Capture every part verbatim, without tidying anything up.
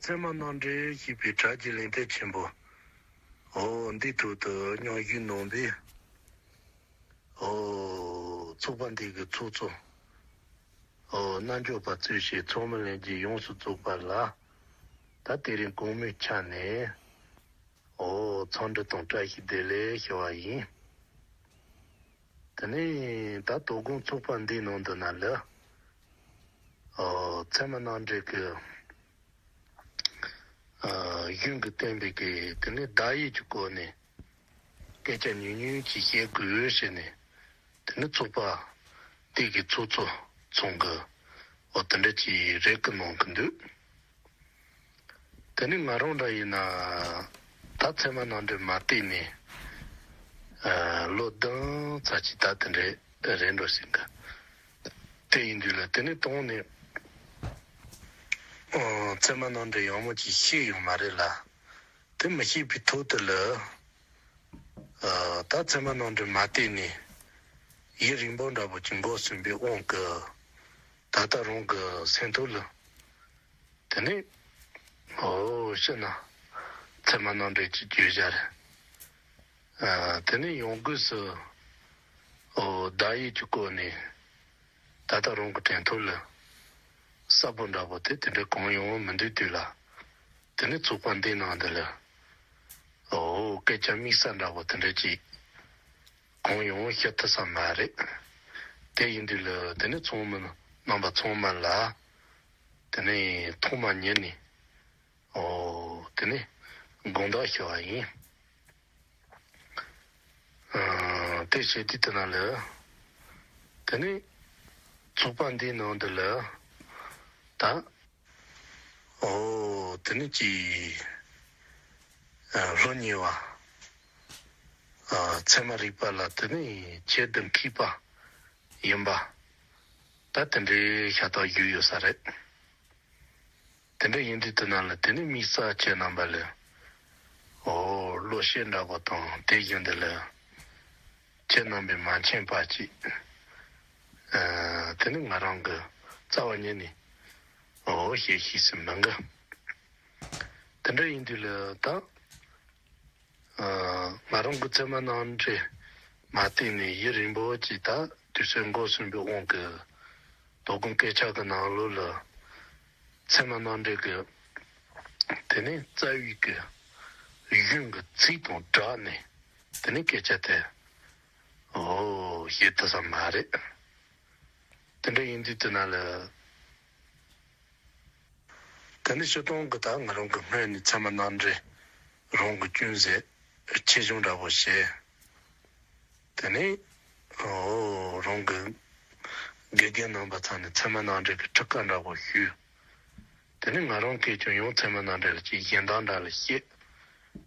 ཚད་མ་རྣམ་འགྲེལ་ཞེས་པའི་གྲགས་ཀྱི་ལེགས་ལྡན་ཆེན་པོ། འོ་འདིའི་ཐོག་ཏུ་སྙན་ཞུ་གནང་བའི། འོ་ཚོགས་པ་འདི་གི་ཚོགས་གཙོ། འོ་རྣལ་འབྱོར་པ་གཙོས་བྱས་ཚོགས་མི་ལྷན་རྒྱས་ཡོངས་སུ་རྫོགས་པ་ལ། ད་དེ་རིང་གོང་མའི་ཆ་ནས། འོ་འཚམས་འདྲི་དང་བཀྲ་ཤིས་བདེ་ལེགས་ཞུ་བ་ཡིན། དེ་ནས་ད་དོ་དགོང་ཚོགས་པ་འདིའི་ནང་དུ་ན་ལ། འོ་ཚད་མ་རྣམ་འགྲེལ་གྱི། གཞུང་གིས་བསྟན་པའི་གི་དེ་ནས་བརྡ་ཡིག་གི་སྐོར་ནས་སྐད་ཆ་ཉུང་ཉུང་ཅིག་བཤད་དགོས་ཞེས་ནས། དེ་ནས་ཚོགས་པ་འདི་གི་ཚོགས་གཙོ་ཚང་གིས་འོ་དེ་འདྲ་ཅིག་རེ་སྐུལ་གནང་གི་འདུག་དེ་ནས་ང་རང་འདྲ་ཡིན་ན་ད་ཚད་མ་རྣམ་འགྲེལ་མ་བལྟས་ནས་ལོ་བདུན་ཙམ་ཅིག་ད་དེ་འདྲ་རེད་འགྲོ་ཟིན་གི། དེ་ཡིན་དུས་ལ་དེ་ནས་དང་ནས་ཚད་མ་རྣམ་འགྲེལ་ཡག་མོ་ཅིག་ཤེས་ཡོད་མ་རེད་ལ། དེ་མི་ཤེས་པའི་ཐོག་དེ་ལ། ཨ། ད་ཚད་མ་རྣམ་འགྲེལ་མ་བལྟས་ནས་ཡུན་རིང་པོ་འདྲ་པོ་ཅིག་འགོར་སོང་པའི་དབང་གིས། ད་ལྟ་རང་གི་སེམས་ཐོག་ལ། དེ་ནས། འོ་ཤི་ན། ཚད་མ་རྣམ་འགྲེལ་གྱི་བརྗོད་བྱ་རེད། ཨ། དེ་ནས་ཡང་སྒོས་སུ། འོ་བརྡ་ཡིག་གི་སྐོར་ནས། ད་ལྟ་རང་གི་དྲན་ཐོག་ལ། གསལ་པོ་འདྲ་པོ་དེ་དེ་འདྲ་གང་ཡོང་མི་འདུག་དུས་ལ། དེ་ནས་ཚོགས་པ་འདིའི་ནང་འདི་ལ། འོ་སྐད་ཆ་དམིགས་བསལ་འདྲ་པོ་དེ་འདྲ་ཅིག་གང་ཡོང་བཤད་ཐུབ་ས་མ་རེད། དེ་ཡིན་དུས་ལ་དེ་ནས་ཚོགས་མི་རྣམ་པ་ཚང་མ་ལ། དེ་ནས་ཐོག་མ་ཉིད་ནས། འོ་དེ་ནས་དགོངས་དག་ཞུ་བ་ཡིན། ཨ། དེ་བྱས་དུས་དེ་ན་ལ། དེ་ནས་ཚོགས་པ་འདིའི་ནང་དུ་ལ། ད། འོ་དེ་ནས་ཀྱི། ཨ། ལྷོ་ཉེ་བ། ཨ། ཚད་མ་རིག་པ་ལ་དེ་ནས་ཆེད་དུ་མཁས་པ་ཡིན་པ། ད་དེ་འདྲའི་ཤ་སྟག་བཞུགས་ཡོད་ས་རེད། དེ་འདྲ་ཡིན་དུས་དེ་ན་ལ་དེ་ནས་དམིགས་བསལ་ཁྱེད་རྣམ་པ་ལ། འོ་བློ་ཤེད་འདྲ་པོ་དང་དེ་བཞིན་དུ་ལ། ཁྱེད་རྣམ་པས་མ་མཁྱེན་པ་ཅིག་ཨ། དེ་ནི་ང་རང་གི་རྩ་བ་ཉིད་ནས་འོ་བཤད་ཤེས་སུ་མི་འགི། དེ་འདྲ་ཡིན་དུས་ལ་ད། ཨ། ང་རང་གི་ཚད་མ་རྣམ་འགྲེལ་མ་བལྟས་ནས་ཡུན་རིང་པོ་ཅིག་ད་དུས་ཚོད་འགོར་སོང་པའི་དབང་གིས། དོ་དགོང་སྐད་ཆ་གི་ནང་ལོགས་ལ། ཚད་མ་རྣམ་འགྲེལ་གྱི། དེ་ནས་རྩ་བའི་གི་གཞུང་གི་ཚིག་དང་སྦྲགས་ནས། དེ་ནས་སྐད་ཆ་དེ། འོ་བཤད་ཐུབ་ས་མ་རེད། དེ་འདྲ་ཡིན་དུས་དེ་ན་ལ། དེ་ནས་སྤྱིར་བཏང་གི་ད་ང་རང་གི་སྔོན་ནས་ཚད་མ་རྣམ་འགྲེལ་རང་གི་ཅུང་ཟད་ཆེ་ཆུང་འདྲ་པོ་བྱས། དེ་ནས་འོ་རང་གི་དགེ་རྒན་རྣམ་པ་ཚང་ནས་ཚད་མ་རྣམ་འགྲེལ་གྱི་ཁྲིད་བཀའ་འདྲ་པོ་ཞུས། དེ་ནས་ང་རང་སྐད་ཀྱང་ཡང་ཚད་མ་རྣམ་འགྲེལ་གྱི་གཞན་དག་འདྲ་ལ་བཤད།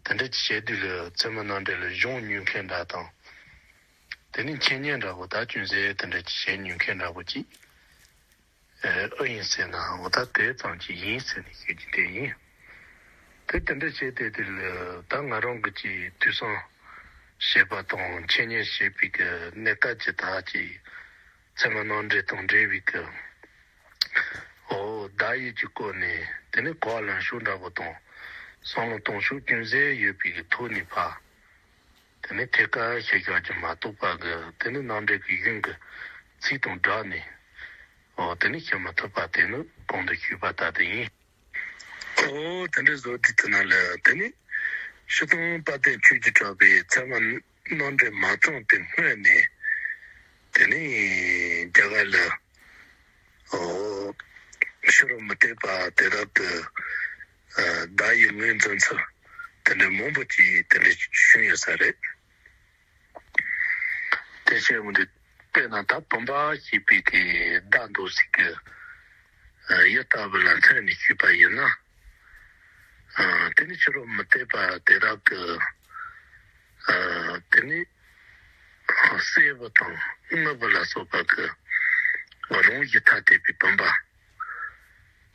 དེ་འདྲ་ཅིག་བྱས་དུས་ལ་ཚད་མ་རྣམ་འགྲེལ་ལ་སྦྱོང་མྱོང་མཁན་འདྲ་དང་། དེ་ནས་འཆད་ཉན་འདྲ་པོ་ད་ཅུང་ཟད་དེ་འདྲ་ཅིག་བྱས་མྱོང་མཁན་འདྲ་པོ་ཅིག་ཨེ་ཨེ་ཡིན་ཟེར་ན་འོ་ད་དེ་ཙམ་ཅིག་ཡིན་ཟེར་ནས་ཞུ་རྒྱུ་དེ་ཡིན། དེ་དེ་འདྲ་བྱས་ཏེ་དེ་ལ་ད་ང་རང་གི་ཅིག་ཐོས་བསམ་བྱེད་པ་དང་འཆད་ཉན་བྱེད་པའི་གི་གནས་སྐབས་ཀྱི་ད་ཅིག་ཚད་མ་རྣམ་འགྲེལ་དང་འབྲེལ་བའི་གི་འོ་བརྡ་ཡིག་གི་སྐོར་ནས་དེ་ནས་གོ་བ་ལེན་ཕྱོགས་འདྲ་པོ་དང་བསམ་བློ་གཏོང་ཕྱོགས་ཅུང་ཟད་ཡོད་པའི་གི་ཐོག་ནས་ཕར། དེ་ནི་ཐད་ཀར་ཞུ་བཞག་རྒྱུ་མ་གཏོགས་པ་གི་དེ་ནི་རྣམ་འགྲེལ་གྱི་གཞུང་གི་ཚིག་དང་སྦྲགས་ནས། འོ་དེ་ནི་ཞུ་མ་ཐུབ་པ་དེ་ནི་གོང་དུ་ཞུས་པ་ལྟར་དུ་ཡིན། འོ་དེ་འདྲ་བཟོ་དུས་དེ་ན་ལ་དེ་ནི་སྤྱིར་བཏང་དཔལ་ལྡན་ཆོས་ཀྱི་གྲགས་པའི་ཚད་མ་རྣམ་འགྲེལ་མ་བརྩམས་པའི་སྔོན་ནས་དེ་ནི་རྒྱ་གར་ལ། འོ། ཕྱི་རུ་མི་གཏད་པ་དེ་དག་གི་ཨ། བརྡ་ཡིག་ངོས་འཛིན་ཚུལ་དེ་འདྲ་མང་པོ་ཅིག་དེ་འདྲ་བྱུང་ཡོད་ས་རེད། དེ་བྱས་འོང་དུས་དཔེར་ན་ད་བུམ་པ་ཞེས་པའི་གི་བརྡ་འདོགས་སའི་གི་ཨ། ཡུལ་ལྟ་བུ་ལ་མཚོན་ནས་ཞུས་པ་ཡིན་ན། ཨ། དེ་ནི་ཕྱི་རུ་མི་གཏད་པ་དེ་དག་གི་ཨ། དེ་ནི། སྲད་བུ་དང་དངུལ་བུ་ལ་སོགས་པ་གི་རང་བཞིན་ཐ་དད་པའི་བུམ་པ།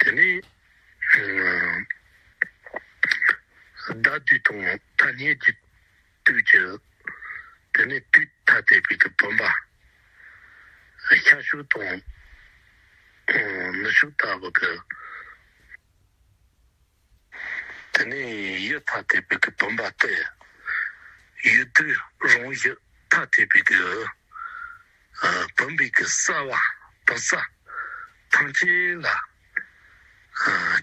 དེ་ནས་ཨ། བརྡ་དུས་དང་ཐ་སྙད་ཀྱི་དུས་ཀྱི། དེ་ནས་དུས་ཐ་དད་པའི་གི་བུམ་པ། ཤར་ཕྱོགས་དང་ནུབ་ཕྱོགས་ལྟ་བུ་གི། དེ་ནས་ཡུལ་ཐ་དད་པའི་གི་བུམ་པ་སྟེ། ཡུལ་དུས་རང་བཞིན་ཐ་དད་པའི་གི་ཨ་བུམ་པའི་གི་རྩ་བ་བུམ་ས་ཐམས་ཅད་ལ་ཨ་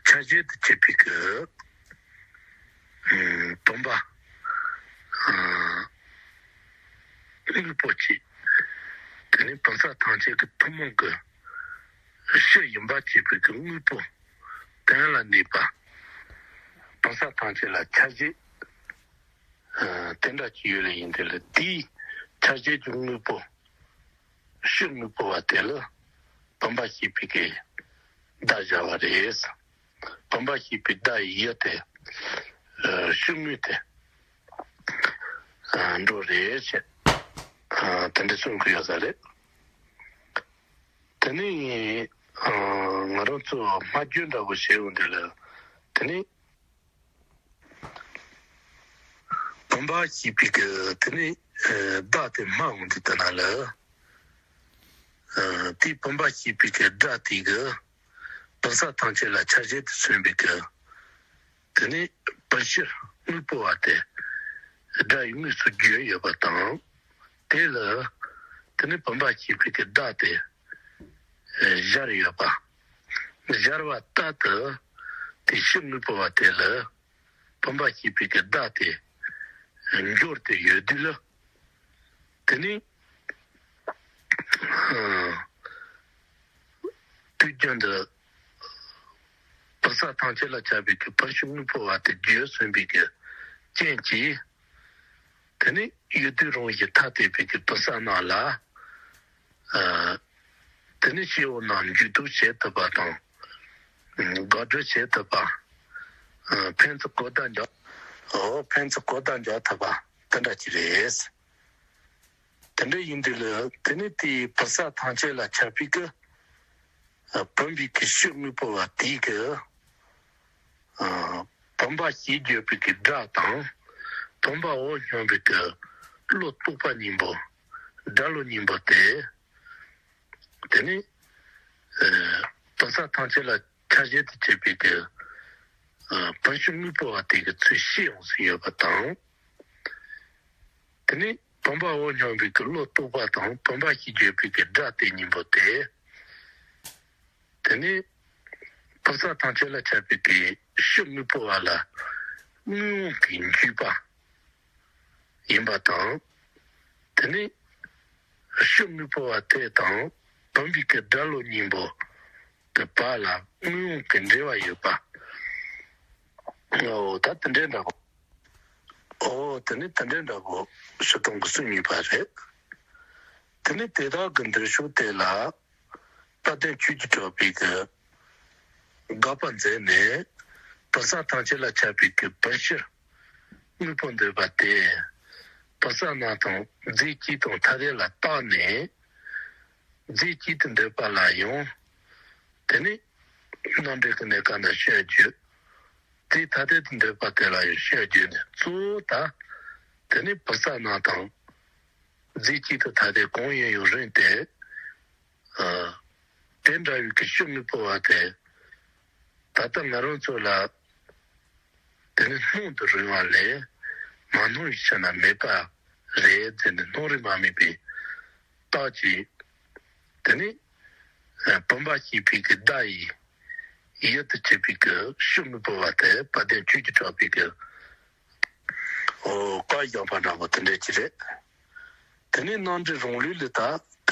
ཆ་བཞག་ཏུ་བྱེད་པའི་གི་ཨ་བུམ་པ་ཨ་དངོས་པོ་གཅིག་དེ་ནས་བུམ་ས་ཐམས་ཅད་ཀྱི་ཐུན་མོང་གི་གཞི་ཡིན་པར་བྱེད་པའི་གི་དངོས་པོ་གཏན་ལ་གནས་པ། བུམ་ས་ཐམས་ཅད་ལ་ཆ་བཞག་ཨ་དེ་འདྲ་ཅིག་ཡོད་ལ་ཡིན་དེ་ལ་དེའི་ཆ་བཞག་གི་དངོས་པོ་གཞི་དངོས་པོ་བ་དེ་ལ་བུམ་པ་ཞེས་པའི་གི་བརྡ་སྦྱར་བ་རེད། བུམ་པ་ཞེས་པའི་བརྡ་ཡི་ཡུལ་དེ་ཨ་གཞི་དངོས་དེ་ཨ་འགྲོ་རེད་ཅེས་ཨ་དེ་འདྲ་གསུང་གི་ཡོད་ས་རེད། དེ་ནས་ཨ་ང་རང་ཚོ་སྨྲ་བརྗོད་འདྲ་པོ་བྱས་ཡོང་དུས་ལ་དེ་ནས་བུམ་པ་ཞེས་པའི་གི་དེ་ནས་ཨ་བརྡ་དེ་སྨྲ་འོང་དུས་དེ་ན་ལ་ཨ་དེའི་བུམ་པ་ཞེས་པའི་གི་སྒྲ་དེ་གི་བུམ་ས་ཐམས་ཅད་ལ་ཆ་བཞག་ཏུ་སོན་པའི་གི་དེ་ནས་བུམ་གཞི་དངོས་པོ་བ་དེ་སྒྲ་ཡི་དངོས་སུ་བརྗོད་ཡོད་པ་དང་། དེ་ལ་དེ་ནས་བུམ་པ་ཞེས་པའི་གི་བརྡ་དེ་སྦྱར་ཡོད་པ། སྦྱར་བ་ལྟར་དུ་དེ་གཞི་དངོས་པོ་བ་དེ་ལ་བུམ་པ་ཞེས་པའི་གི་བརྡ་དེ་འབྱོར་ཏེ་ཡོད་དུས་ལ། དེ་ནས་ཨ་དུས་རྒྱུན་དུ་བུམ་ས་ཐམས་ཅད་ལ་ཁྱབ་པའི་གི་བུམ་གཞི་དངོས་པོ་བ་དེ་བརྗོད་ཟིན་པའི་གི་རྐྱེན་གྱིས། དེ་ནས་ཡུལ་དུས་རང་བཞིན་ཐ་དད་པའི་གི་བུམ་ས་རྣམས་ལ་ཨ་དེ་ནས་སྐྱེ་བོ་རྣམས་འཇུག་ལྡོག་བྱེད་ཐུབ་པ་དང་། དགག་སྒྲུབ་བྱེད་ཐུབ་པ། ཨ་ཕན་ཚུན་གོ་བརྡ་འཇོག་ཨོ་ཕན་ཚུན་གོ་བརྡ་འཇོག་ཐུབ་པ་དེ་འདྲ་ཅིག་རེད། དེ་འདྲ་ཡིན་དུས་ལ་དེ་ནས་དེའི་བུམ་ས་ཐམས་ཅད་ལ་ཁྱབ་པའི་གི་ཨ་བུམ་པའི་གི་གཞི་དངོས་པོ་བ་དེའི་གི་ཨ་བུམ་པ་ཞེས་བརྗོད་པའི་གི་སྒྲ་དང་། བུམ་པ་འོད་སྙོམས་པའི་གི་བློ་རྟོག་པ་གཉིས་པོ་སྒྲ་བློ་གཉིས་པོ་དེ། དེ་ནས་ཨ་བུམ་ས་ཐམས་ཅད་ལ་ཆ་བཞག་ཏུ་བྱེད་པའི་གི་ཨ་བུམ་གཞི་དངོས་པོ་བ་དེ་གི་ཚུལ་ཤེས་འོང་ཟིན་ཡོད་པ་དང་། དེ་ནས་བུམ་པ་འོད་སྙོམས་པའི་གི་བློ་རྟོག་པ་དང་བུམ་པ་ཞེས་བརྗོད་པའི་གི་སྒྲ་དེ་གཉིས་པོ་དེ། དེ་ནས་བུམ་ས་ཐམས་ཅད་ལ་ཁྱབ་པའི་གི་གཞི་དངོས་པོ་བ་ལ་དངོས་དབང་གི་འཇུག་པ་ཡིན་པ་དང་། དེ་ནས་གཞི་དངོས་པོ་བ་དེ་དང་བུམ་པའི་གི་སྒྲ་བློ་གཉིས་པོ་དེ་བར་ལ་དངོས་དབང་གི་འབྲེལ་བ་ཡོད་པ། ཨོ་ད་དེ་འདྲའི་འདྲ་པོ། ཨོ་དེ་ནི་དེ་འདྲའི་འདྲ་པོ་ཞུ་སྟངས་ཀྱི་སུ་ཉིད་པ་རེད། དེ་ནི་དེ་དག་གི་འདོད་ཕྱོགས་དེ་ལ་དཔལ་ལྡན་ཆོས་ཀྱི་གྲགས་པས་ཀྱི་དགག་པ་མཛད་ནས། བུམ་ས་ཐམས་ཅད་ལ་ཁྱབ་པའི་གི་བུམ་གཞི་དངོས་པོ་འདོད་པ་དེ། བུམ་ས་རྣམས་དང་རྫས་གཅིག་དང་ཐ་དད་ལ་བརྟགས་ནས། རྫས་གཅིག་ཏུ་འདོད་པ་ལ་ཡང་། དེ་ནི་རྣམ་འགྲེལ་གྱི་གནས་སྐབས་ན་བཤད་རྒྱུ། རྫས་ཐ་དད་དུ་འདོད་པ་དེ་ལ་ཡང་བཤད་རྒྱུ་ནི་གཙོ་བོ་ད། དེ་ནི་བུམ་ས་རྣམས་དང་རྫས་གཅིག་ཏུ་ཐ་དད་གང་ཡིན་ཡང་རུང་སྟེ། ཨ་དེ་འདྲ་བའི་གི་གཞི་དངོས་པོ་བ་དེ། ད་ལྟ་ང་རང་ཚོ་ལ་དེ་ནི་སྣང་དུ་རུང་བ་ལས་མ་སྣང་བའི་ཕྱིར་ན་མེད་པ་རེད་ཟེར་ནས་སྣང་རིག་མ་དམིགས་པའི་རྟགས་ཀྱིས། དེ་ནི་ཨ་བུམ་པ་ཞེས་པའི་གི་བརྡ་ཡི་ཡུལ་དུ་བྱེད་པའི་གི་གཞི་དངོས་པོ་བ་དེ་དཔལ་ལྡན་ཆོས་ཀྱི་གྲགས་པའི་གི་ཨོ་བཀའ་བཞག་པ་འདྲ་པོ་དེ་འདྲ་ཅིག་རེད། དེ་ནས་རྣམ་འགྲེལ་རང་ལུགས་ལ་ད་ག་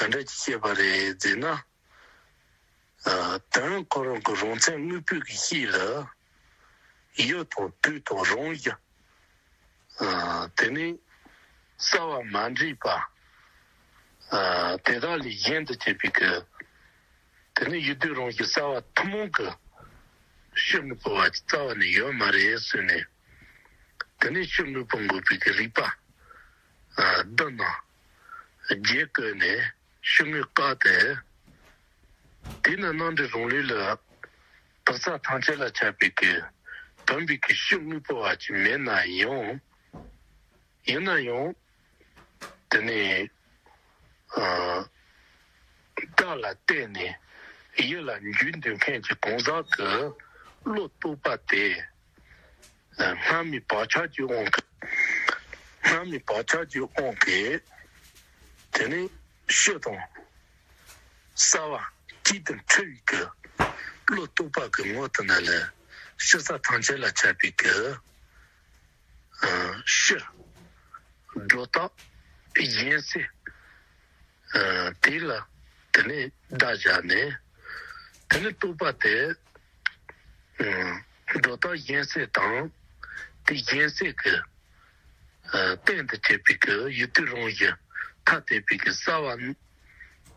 འདྲ་ཅིག་བཤད་པ་རེད་ཟེར་ན། ཨ་དོན་ཁོ་རང་གི་རང་མཚན་དངོས་པོའི་གི་ཤེས་ལ་ཡུལ་དང་དུས་དང་རང་བཞིན། ཨ་དེ་ནས་རྩ་བ་མ་འདྲེས་པ། ཨ་དེ་དག་ལས་གཞན་དུ་བྱེད་པའི་གི། དེ་ནས་ཡུལ་དུས་རང་བཞིན་རྩ་བ་ཐུན་མོང་གི་གཞི་དངོས་པོ་བ་རྩ་བ་ནས་ཡོད་མ་རེད་ཟེར་ནས། དེ་ནས་གཞི་དངོས་པོ་འགོག་པའི་གི་རིགས་པ་ཨ་བདུན་ནང་བརྒྱད་བཀོད་ནས། གཞི་དངོས་བཀག་སྟེ། དེས་ན་རྣམ་འགྲེལ་རང་ལུགས་ལ་བུམ་ས་ཐམས་ཅད་ལ་ཁྱབ་པའི་གི་བུམ་པའི་གི་གཞི་དངོས་པོ་བ་ཅིག་མེད་ན་ཡང་། ཡིན་ན་ཡང་དེ་ནས་ཨ་བརྡ་ལ་བརྟེན་ནས་ཡུལ་ལ་འཇུག་འདོད་མཁན་གྱི་གང་ཟག་གི་བློ་རྟོག་པ་དེ། སྔ་མའི་བག་ཆགས་ཀྱི་དབང་གིས། སྔ་མའི་བག་ཆགས་ཀྱི་དབང་གིས། དེ་ནས་ཕྱི་དང་གསལ་བ་གཅིག་ཏུ་འཁྲུལ་བའི་གི་བློ་རྟོག་པ་གི་ངོ་དེ་ན་ལ་ཕྱི་གསལ་ཐམས་ཅད་ལ་ཁྱབ་པའི་གི་ཕྱིར། སྒྲོ་བཏགས་གཞན་སེལ། དེ་ལ་དེ་ནས་བརྡ་བཞག་ནས། དེ་ནས་རྟོག་པ་དེ་སྒྲོ་བཏགས་གཞན་སེལ་དང་། དེ་གཞན་སེལ་གྱི་རྟེན་དུ་བྱས་པའི་གི་ཡུལ་དུས་རང་བཞིན་ཐ་དད་པའི་གི་གསལ་བ་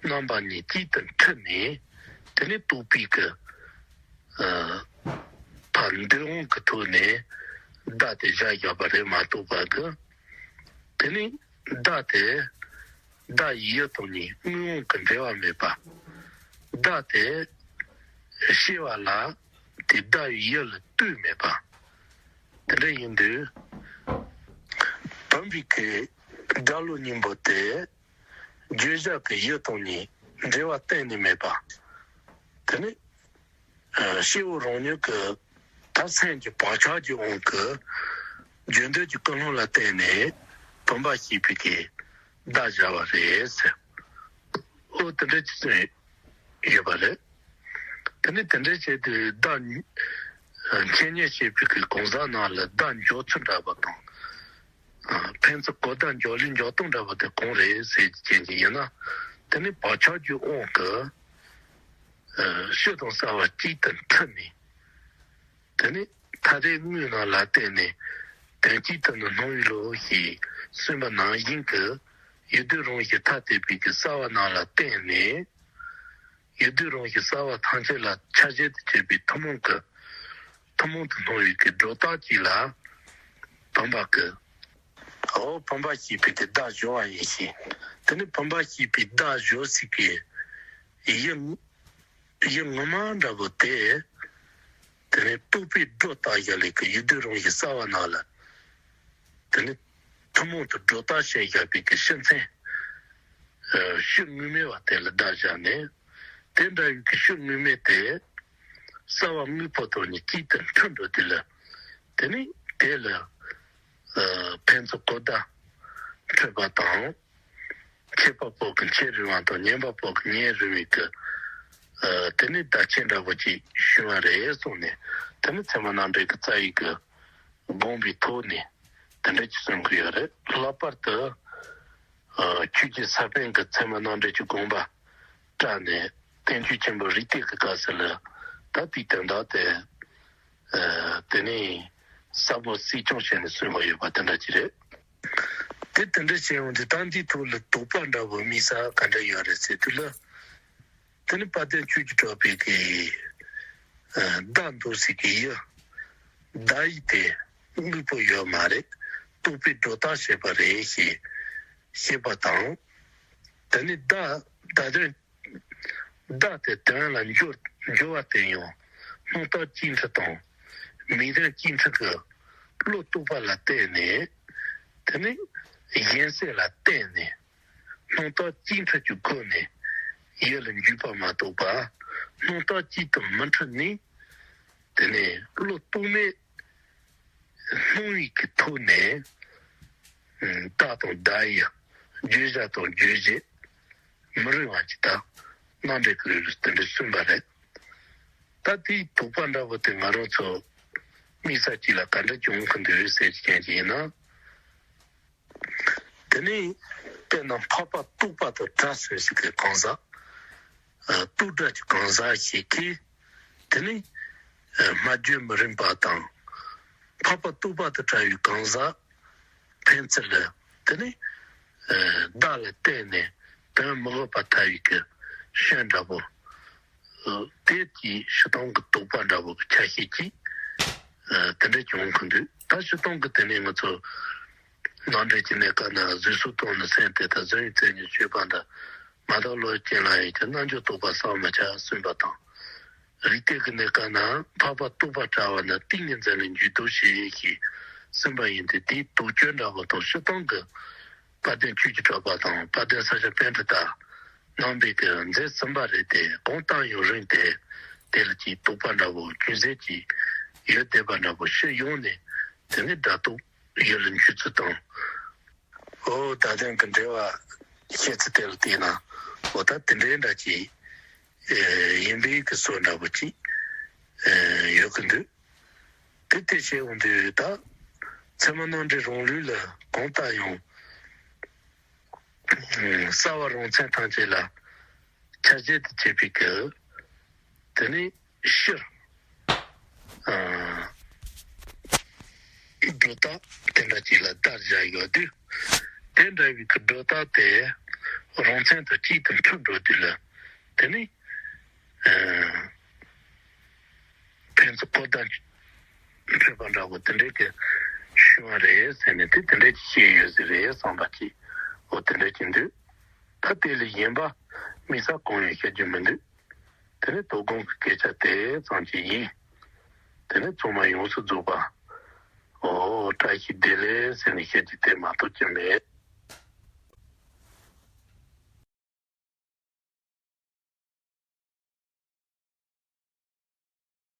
རྣམ་པ་གཉིས་གཅིག་ཏུ་འཁྲུལ་ནས། དེ་ནས་རྟོག་པའི་གི་ཕར་འདོད་དབང་གི་ཐོག་ནས་བརྡ་དེ་བཞག་བཞག་པ་རེད་མ་གཏོགས་པ་གི། དེ་ནས་བརྡ་དེ་བརྡ་ཡི་ཡུལ་དང་གཉིས་དངོས་དབང་གི་འབྲེལ་བ་མེད་པ། བརྡ་དེ་ཤེས་པ་ལ་དེ་བརྡ་ཡི་ཡུལ་ལ་ལྟོས་མེད་པ། དེ་འདྲ་ཡིན་དུས། བུམ་པའི་གི་སྒྲ་བློ་གཉིས་པོ་དེ་བརྗོད་བྱ་གི་ཡུལ་དང་གཉིས་འབྲེལ་བ་གཏན་ནས་མེད་པ། དེ་ནི་སྐྱེ་བོ་རང་ཉིད་ཀྱི་ད་སེམས་ཀྱི་བག་ཆགས་ཀྱི་དབང་གིས་རྒྱུ་འདོད་ཀྱི་ཀུན་སློང་ལ་བརྟེན་ནས་བུམ་པ་ཞེས་པའི་གི་བརྡ་བཞག་པ་རེད་ཟེར། ཨོ་དེ་འདྲ་ཅིག་ཡོད་པ་རེད། དེ་ནི་དེ་འདྲ་བྱས་ཏེ་བརྡ་འཆད་ཉན་བྱེད་པའི་གི་གང་ཟག་ནང་ལ་བརྡ་འཇོག་ཚུལ་འདྲ་པོ་དང་། ཕན་ཚུན་གོ་བརྡ་འཇོག་ལུགས་འཇོག་སྟངས་འདྲ་པོ་དེ་གང་རེད་ཟེར་གྱི་ཡིན་ན། དེ་ནི་བག་ཆགས་ཀྱི་དབང་གིས་ཕྱི་དང་གསལ་བ་གཅིག་ཏུ་འཁྲུལ་ནས། དེ་ནི་ཐ་དད་དངོས་རྣམས་ལ་བརྟེན་ནས་དོན་གཅིག་ཏུ་ནི་སྣང་བའི་བློ་ཞེས་གསུངས་པ་ནང་བཞིན་གྱི་ཡུལ་དུས་རང་བཞིན་ཐ་དད་པའི་གི་གསལ་བ་རྣམས་ལ་བརྟེན་ནས། ཡུལ་དུས་རང་བཞིན་གསལ་བ་ཐམས་ཅད་ལ་ཆ་བཞག་ཏུ་བྱས་པའི་ཐུན་མོང་གི་ཐུན་མོང་དུ་སྣང་བའི་གི་སྒྲོ་བཏགས་གཅིག་ལ་བུམ་པ་གི། འོ་བུམ་པ་ཞེས་པའི་གི་བརྡ་སྦྱོར་བ་ཡིན་ཞིང་། དེ་ནི་བུམ་པ་ཞེས་པའི་བརྡ་སྦྱོར་སའི་གི་ཡུལ། ཡུལ་ངོ་མ་འདྲ་པོ་དེ། དེ་ནི་རྟོག་པས་སྒྲོ་བཏགས་བཞག་ལས་ཀྱི་ཡུལ་དུས་རང་བཞིན་གསལ་བ་རྣམས་ལ། དེ་ནི་ཐུན་མོང་དུ་སྒྲོ་བཏགས་བྱས་བཞག་པའི་གི་ཕྱི་མཚན། ཕྱི་དངོས་མེད་པ་དེ་ལ་བརྡ་བཞག་ནས། དེ་འདྲ་བའི་གི་ཕྱི་དངོས་མེད་དེ། གསལ་བ་དངོས་པོ་དང་གཉིས་གཅིག་ཏུ་འཁྲུལ་འགྲོ་དུས་ལ། དེ་ནི་དེ་ལ་ཕན་ཚུན་གོ་བརྡ་འཕྲོད་པ་དང་། འཆད་པ་པོ་གི་འཆད་རུང་བ་དང་ཉན་པ་པོ་གི་ཉན་རུང་བའི་གི། དེ་ནི་བརྡ་ཆད་འདྲ་པོ་ཅིག་བྱུང་བ་རེད་གསུངས་ནས། དེ་ནི་ཚད་མ་རྣམ་འགྲེལ་གྱི་རྩ་བའི་གི་དགོངས་པའི་ཐོག་ནས་དེ་འདྲ་ཅིག་གསུང་གི་ཡོད་རེད། ལྷག་པར་དུ་ཆོས་རྗེ་ས་པཎ་གྱི་ཚད་མ་རྣམ་འགྲེལ་གྱི་དགོངས་པ་བཀྲལ་ནས་བསྟན་བཅོས་ཆེན་པོ་རིགས་གཏེར་གྱི་སྐབས་སུ་ལ་ད་དེའི་དོན་དག་དེ། དེ་ནས་ཟབ་མོ་གསེར་སྐྱོང་བྱས་ནས་གསུངས་པ་ཡོད་པ་དེ་འདྲ་ཅིག་རེད། དེ་དེ་འདྲ་བྱས་ཡོང་དུས་ད་འདིའི་ཐོག་ལ་དོགས་པ་འདྲ་བོ་དམིགས་བསལ་ག་འདྲ་ཡོད་རེད་ཟེར་དུས་ལ། དེ་ནི་དཔལ་ལྡན་ཆོས་ཀྱི་གྲགས་པའི་གི་བརྡ་འདོགས་སའི་གི་ཡུལ། བརྡ་ཡིག་དེ་དངོས་པོ་ཡོད་མ་རེད། རྟོག་པས་སྒྲོ་བཏགས་བྱས་པ་རེད་ཞེས་བཤད་པ་དང་། དེ་ནི་བརྡ་བརྡ་དོན། བརྡ་དེ་དོན་ལ་འགྱུར་འགྱུར་བ་བསྟན་ཡང་སྣང་སྟོང་སྐྱེ་འཁྲུལ་དང་། མིང་དོན་སྐྱེ་འཁྲུལ་གྱི་བློ་རྟོག་པ་ལ་བརྟེན་ནས། དེ་ནི་གཞན་སེལ་ལ་བརྟེན་ནས། སྣང་སྟོང་སྐྱེ་འཁྲུལ་གྱི་སྒོ་ནས་ཡུལ་ལ་འཇུག་པ་མ་གཏོགས་པ། སྣང་སྟོང་སྐྱེ་དང་མི་འཁྲུལ་ནི། དེ་ནས་བློ་རྟོག་མེད་སྣང་བའི་གི་ཐོག་ནས། ཨ་བརྡ་དང་བརྡ་ཡིག་བརྗོད་བྱ་དང་རྗོད་བྱེད་མི་རུང་བ་ཅིག་དང་རྣམ་འགྲེལ་གྱི་ལུགས་སུ་དེ་འདྲ་གསུངས་པ་རེད། ད་དེའི་དོགས་པ་འདྲ་པོ་དེ་ང་རང་ཚོ་དམིགས་བསལ་གཅིག་ལ་ག་འདྲ་བྱུང་གི་འདུག་ཟེར་གྱི་རྐྱེན་གྱིས་ཡིན་ན། དེ་ནས་དཔེར་ན་འཕགས་པ་རྟོག་པ་དང་བྲལ་ཟེར་ཞིག་གི་གང་ཟག་ཨ་རྟོག་བྲལ་གྱི་གང་ཟག་ཞིག་གིས། དེ་ནི་ཨ་སྨྲ་བརྗོད་མི་རུང་བ་དང་། འཕགས་པ་རྟོག་པ་དང་བྲལ་བའི་གང་ཟག་ཕན་ཚུན་ལ། དེ་ནི་ཨ་བརྡ་ལ་བརྟེན་ནས་དོན་མི་འགོད་པར་ཐལ་བའི་གི་སྐྱོན་འདྲ་པོ། ཨ་དེ་དེའི་སྤྱིར་བཏང་གི་དོགས་པ་འདྲ་པོ་གི་ཆ་ཤས་ཀྱིས་ཨ་དེ་འདྲ་བྱུང་གི་འདུག་ད་སྤྱིར་བཏང་གི་དེ་ནས་ང་ཚོ་ནང་འདྲེན་གྱི་གནས་སྐབས་ན་གཟུགས་སོགས་སྟོང་ནི་སེམས་དེ་དག་གཟུགས་ཡིན་ཚད་ནི་ཆོས་པ་འདྲ། མ་དག་བློ་ཅན་ལ་ཡོད་ཀྱང་རྣལ་འབྱོར་རྟོགས་པ་བསམ་མི་ཁྱབ་གསུངས་པ་དང་། རིགས་གཏེར་གྱི་གནས་སྐབས་ན་འཕགས་པ་རྟོག་པ་བྲལ་བ་ནི་ཏིང་ངེ་འཛིན་ལ་འཇུག་ལྡོག་བྱེད་ཅེས་གསུངས་པ་ཡིན་ཏེ། དེའི་དོགས་སྐྱོན་འདྲ་པོ་དང་སྤྱིར་བཏང་གི་དཔལ་ལྡན་ཆོས་ཀྱི་གྲགས་པ་དང་དཔལ་ལྡན་ས་སྐྱ་པཎྜི་ཏ་རྣམ་པའི་གི་མཛད་ཟིན་པ་རེད་དེ། གང་བལྟས་ཡང་རིང་སྟེ། དེ་ལ་ཅིག་དོགས་པ་འདྲ་པོ་ཅུང་ཟད་ཅིག་ཡོད་བསྡད་པ་འདྲ་པོ་ཕྱི་ཡོང་ནས་ དེ་ནས་སྒྲ་རྟོག་ཡུལ་ལ་འཇུག་ཚུལ་དང་། འོ་ད་ཐེངས་ཀྱི་འགྲེལ་བ་བཤད་ཚུལ་དེ་ལ་བལྟས་ན། འོ་ད་དེ་འདྲའི་འདྲ་ཅིག་ཡིན་པའི་གི་བཟོ་འདྲ་པོ་ཅིག་ཡོད་ཀྱི་འདུག་དེ་དེ་བྱས་འོང་དུས་ད་ཚད་མ་རྣམ་འགྲེལ་རང་ལུགས་ལ་གང་ལྟར་ཡང་། གསལ་བ་རང་མཚན་ཐམས་ཅད་ལ་ཁྱབ་བྱེད་དུ་བྱེད་པའི་སྐབས། དེ་ནས་སྤྱིར། ཨ། སྒྲོ་བཏགས་དེ་འདྲ་ཅིག་ལ་བརྡར་བཞག་ཡོད་དུས། དེ་འདྲ་བའི་གི་སྒྲོ་བཏགས་དེ་རང་མཚན་དང་གཅིག་ཏུ་འཁྲུལ་འགྲོ་དུས་ལ། དེ་ནས། ཨ། ཕན་ཚུན་གོ་བརྡ་འཕྲོད་པ་འདྲ་བོ་དེ་འདྲའི་གི་བྱུང་བ་རེད་ཟེར་ནས། དེ་དེ་འདྲའི་གི་བཤད་ཡོད་ཟིག་རེད་བསམ་པ་ཅིག་འོ་དེ་འདྲ་ཅིག་འདུག་ད་དེ་ལས་གཞན་པ་དམིགས་བསལ་གང་ཡང་བཤད་རྒྱུ་མི་འདུག་དེ་ནས་དོ་དགོང་གི་སྐད་ཆ་དེ་ཙམ་ཅིག་ཡིན། དེ་ནས་ཚང་མ་ཡོངས་སུ་རྫོགས་པ། འོ་བཀྲ་ཤིས་བདེ་ལེགས་ཟེར་ནས་བཤད་རྒྱུ་དེ་མ་གཏོགས་ཅི་མེད།